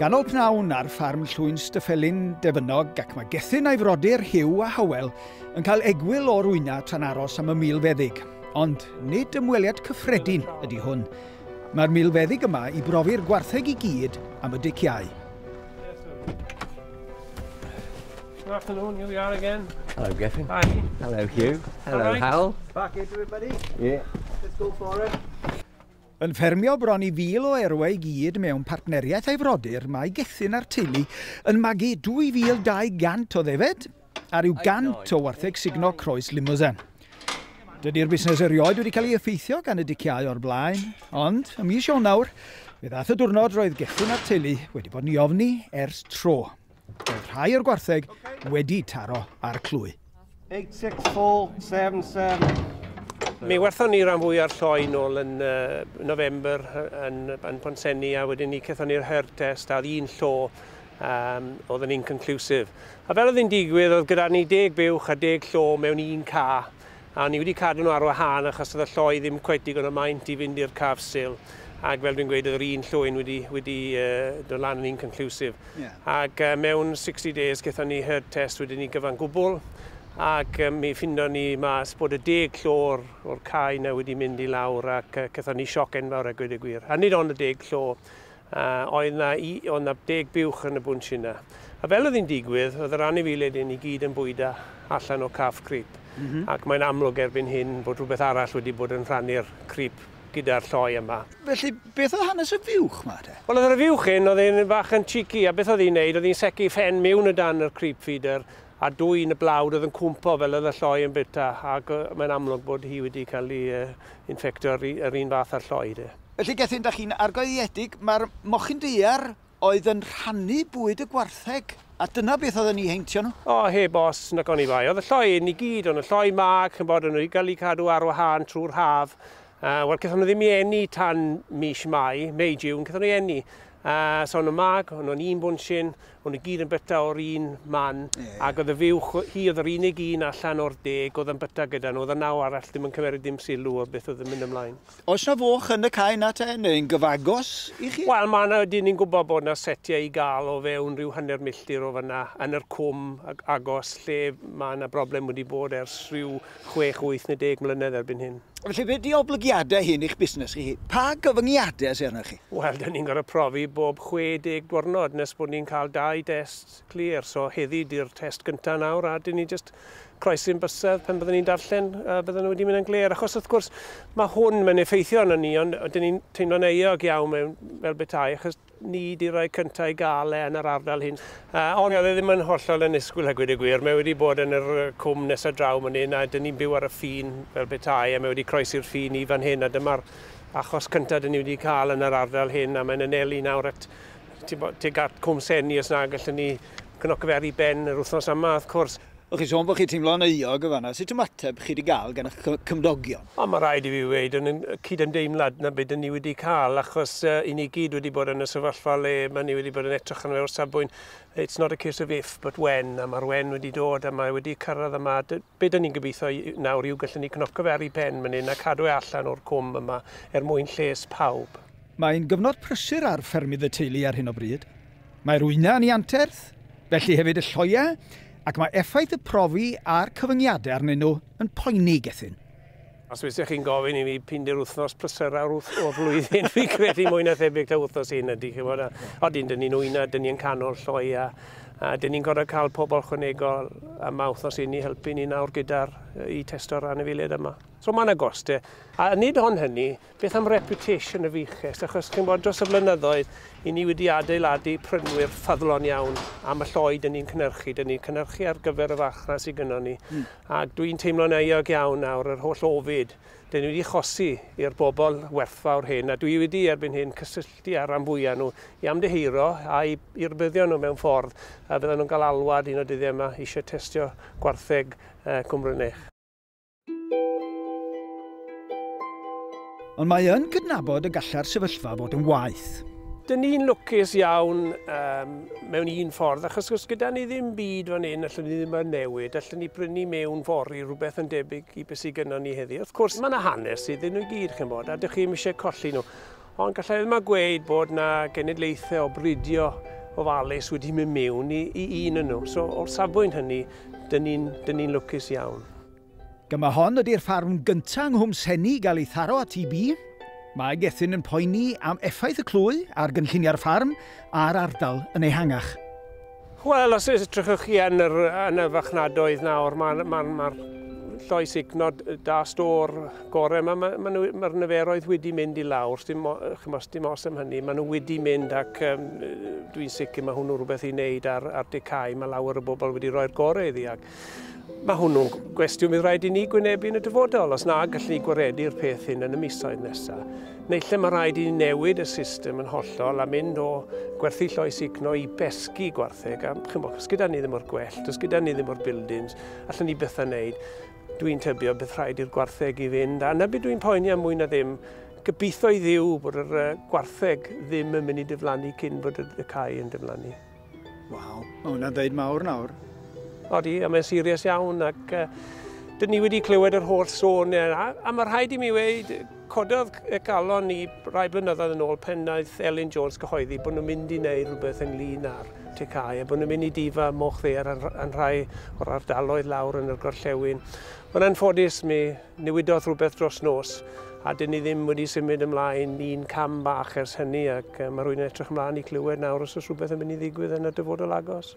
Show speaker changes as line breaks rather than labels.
Ganol pnawn ar ffarm Llwyn Styffelin Defynnog ac mae Gethin a'i frodyr Hugh a Hywel yn cael egwyl o'r wyna tra'n aros am y milfeddyg. Ond nid ymweliad cyffredin ydy hwn. Mae'r milfeddyg yma i brofi'r gwartheg i gyd am y diciau.
Good afternoon, here we are again.
Hello, Gethin.
Hi.
Hello, Hugh. Hello,
All right.
Hal.
Back into it, buddy.
Yeah.
Let's go for it.
Yn ffermio bron i 1,000 o erwau i gyd mewn partneriaeth a'i frodyr, mae Gethin a'r teulu yn magu 2,200 o ddefed a rhyw 100 o wartheg sugno croes Limousin. Dydy'r busnes erioed wedi cael ei effeithio gan y diciau o'r blaen, ond ym mis Ionawr, fe ddaeth y diwrnod roedd Gethin a'r teulu wedi bod yn ei ofni ers tro. Roedd rhai o'r gwartheg wedi taro ar clwy.
8, 6, 4, 7, 7.
Mi werthon ni ran fwy o'r lloi nôl yn November yn Pontsenni, a wedyn ni cethon ni'r herd test a oedd un llo oedd yn inconclusive. A fel oedd hi'n digwydd, oedd gyda ni 10 buwch a 10 llo mewn un ca, a ni wedi cadw nhw ar wahân achos oedd y lloi ddim cweit digon o maint i fynd i'r calf sale. Ac fel dwi'n gweud, oedd yr un llwyn wedi dod lan yn inconclusive.
Yeah.
Ac mewn 60 days gaethon ni herd test wedyn ni gyfan gwbl, ac mi ffindon ni mas bod y 10 llo o'r cae yna wedi mynd i lawr, ac gaethon ni sioc enfawr a gweud y gwir. A nid ond y 10 llo, oedd 'na 10 buwch yn y bwnch yna. A fel oedd hi'n digwydd, oedd yr anifeiliaid hyn i gyd yn bwyda allan o calf creep. Ac mae'n amlwg erbyn hyn bod rhywbeth arall wedi bod yn rhannu'r creep gyda'r lloi yma.
Felly, beth oedd hanes y fuwch ma te?
Wel, oedd yr fuwch hyn, oedd hi'n bach yn cheeky, a beth oedd hi'n neud, oedd hi'n secu ffen mewn o dan yr creep feeder, a dwy yn y blawd oedd yn cwmpo fel oedd y lloi yn byta, ac mae'n amlwg bod hi wedi cael ei infectio yr un fath â'r lloi de.
Felly, Gethin, da chi'n argoeliedig, mae'r mochyn daear oedd yn rhannu bwyd y gwartheg, a dyna beth oedd yn ei heintio nhw?
O, heb os, nac o'n i bai. Oedd y lloi yn i gyd, ond y lloi mag, yn bod nhw i gael eu cadw ar wahân trwy'r haf. Wel, gaethon nhw ddim i eni tan mis Mai, May, June, gaethon nhw i eni. So o'n nhw mag, o'n nhw'n un bwnsyn, o'n nhw gyd yn byta o'r un man, ac oedd y fuwch, hi oedd yr unig un allan o'r 10 oedd yn byta gyda nhw, oedd y 9 arall ddim yn cymeryd dim sylw o beth oedd yn mynd ymlaen.
Oes na foch yn y cae na te, neu'n gyfagos i chi?
Wel, ma' 'na, dyn ni'n gwybod bod 'na setiau i gael o fewn rhyw hanner milltir o fyna yn yr cwm agos, lle ma' 'na broblem wedi bod ers rhyw 6, 8 neu 10 mlynedd erbyn hyn.
Felly, be di oblygiadau hyn i'ch busnes chi? Pa gyfyngiadau sydd arnoch chi?
Wel, dyn ni'n gorfod profi bob 60 diwrnod nes bod ni'n cael 2 dest clir. So heddi di'r test gyntaf nawr, a dyn ni just croesi'n bysedd pan byddwn ni'n darllen, a bydden nhw wedi mynd yn glir. Achos wrth gwrs, mae hwn mae'n effeithio arno ni, ond dyn ni'n teimlo'n euog iawn mewn fel betai, achos ni di'r rhai cyntaf i gael e yn yr ardal hyn. Ond oedd e ddim yn hollol annisgwyl a gweud y gwir. Mae wedi bod yn yr cwm nesaf draw man hyn, a dyn ni'n byw ar y ffin fel betai, a mae wedi croesi'r ffin i fan hyn, a dyma'r achos cyntaf dyn ni wedi cael yn yr ardal hyn, a mae'n anelu nawr at tuag at Cwm Senni, os na gallwn ni cnocio fe ar ei ben yr wythnos yma, wrth cwrs.
O'ch chi sôn bod chi'n teimlo'n euog o fan'na, sut ymateb chi wedi gael gan eich cymdogion?
O, mae rhaid i fi weud, yn cydymdeimlad na beth ni wedi cael, achos i ni gyd wedi bod yn y sefyllfa le mae ni wedi bod yn edrych arno fe o'r safbwynt, it's not a case of if, but when, a mae'r when wedi dod, a mae wedi cyrraedd yma. Be dyn ni'n gobeithio nawr yw gallwn ni cnocio fe ar ei pen man hyn a cadw e allan o'r cwm yma er mwyn lles pawb.
Mae'n gyfnod prysur ar ffermydd y teulu ar hyn o bryd. Mae'r wyna yn ei anterth, felly hefyd y lloiau, ac mae effaith y profi a'r cyfyngiadau arnyn nhw yn poeni Gethin.
Os fysech chi'n gofyn i fi p'un di'r wythnos prysura o'r flwyddyn, fi credu mwy na thebyg ta wythnos hyn ydy, chi'mod, odyn, dyn ni'n wyna, dyn ni'n canol lloi, a dyn ni'n gorfod cael pobl chwanegol yma wythnos hyn i helpu ni nawr gyda'r i testo'r anifeiliaid yma. So mae yna gostau, a nid ond hynny, beth am reputation y fuches, achos chi'n bod dros y blynyddoedd, i ni wedi adeiladu prynwyr ffyddlon iawn am y lloi dyn ni'n cynhyrchu, dyn ni'n cynhyrchu ar gyfer y farchnad sydd gynnon ni. Ac dwi'n teimlo'n euog iawn nawr yr holl ofid, dyn ni wedi chosi i'r bobl werthfawr hyn, a dwi wedi erbyn hyn cysylltu â'r rhan fwyaf nhw i amddiheuro a i rybuddio nhw mewn ffordd, a fyddan nhw'n cael alwad un o'r dyddiau yma eisiau testio gwartheg Cwm Rhynech.
Ond mae yn cydnabod y galla'r sefyllfa fod yn waeth.
Dyn ni'n lwcus iawn mewn un ffordd, achos os gyda ni ddim byd fan hyn, allwn ni ddim yn newid, allwn ni brynu mewn fory rhywbeth yn debyg i beth sydd gynnon ni heddi. Wrth gwrs, mae yna hanes iddyn nhw i gyd, chi'n bod, a dych chi'm eisiau colli nhw. Ond gallai ddim a gweud bod na genedlaethau o bridio ofalus wedi mynd mewn i un yn nhw. So o'r safbwynt hynny, dyn ni'n lwcus iawn.
Gyma hon ydy'r ffarm gyntaf yng Nghwm Senni gael ei tharo â TB. Mae Gethin yn poeni am effaith y clwy ar gynlluniau'r ffarm a'r ardal yn ehangach.
Wel, os edrychwch chi yn y farchnadoedd nawr, mae'r ma lloi sugnod da stôr gorau, mae'r niferoedd wedi mynd i lawr, dim os am hynny, maen nhw wedi mynd ac dwi'n sicr mae hwnnw rhywbeth i wneud ar decau, mae lawer o bobl wedi rhoi'r gorau iddi. Ac mae hwnnw'n gwestiwn fydd rhaid i ni gwynebu yn y dyfodol, os na gallwn ni gwaredu'r peth hyn yn y misoedd nesaf. Neu lle mae rhaid i ni newid y system yn hollol a mynd o gwerthu lloi sugno i besgu gwartheg. A chimod, os gyda ni ddim o'r gwellt, os gyda ni ddim o'r buildings, allan ni byth yn wneud. Dwi'n tybio bydd rhaid i'r gwartheg i fynd, a na beth dwi'n poeni am mwy na ddim, gobeithio i Dduw bod yr gwartheg ddim yn mynd i diflannu cyn bod y cae yn diflannu.
Waw, mae hwnna'n dweud mawr nawr.
Odi, a mae'n serious iawn, ac dyn ni wedi clywed yr holl sôn, a mae rhaid i mi weud, cododd y galon ni rai blynyddoedd yn ôl pen wnaeth Elin Jones gyhoeddi bod nhw'n mynd i wneud rhywbeth ynglyn â'r tecau, a bod nhw'n mynd i difa moch ddaear yn rhai o'r ardaloedd lawr yn yr gorllewin. Ond anffodus mi newidodd rhywbeth dros nos, a dyn ni ddim wedi symud ymlaen un cam bach ers hynny, ac mae rhywun yn edrych ymlaen i clywed nawr os oes rhywbeth yn mynd i ddigwydd yn y dyfodol agos.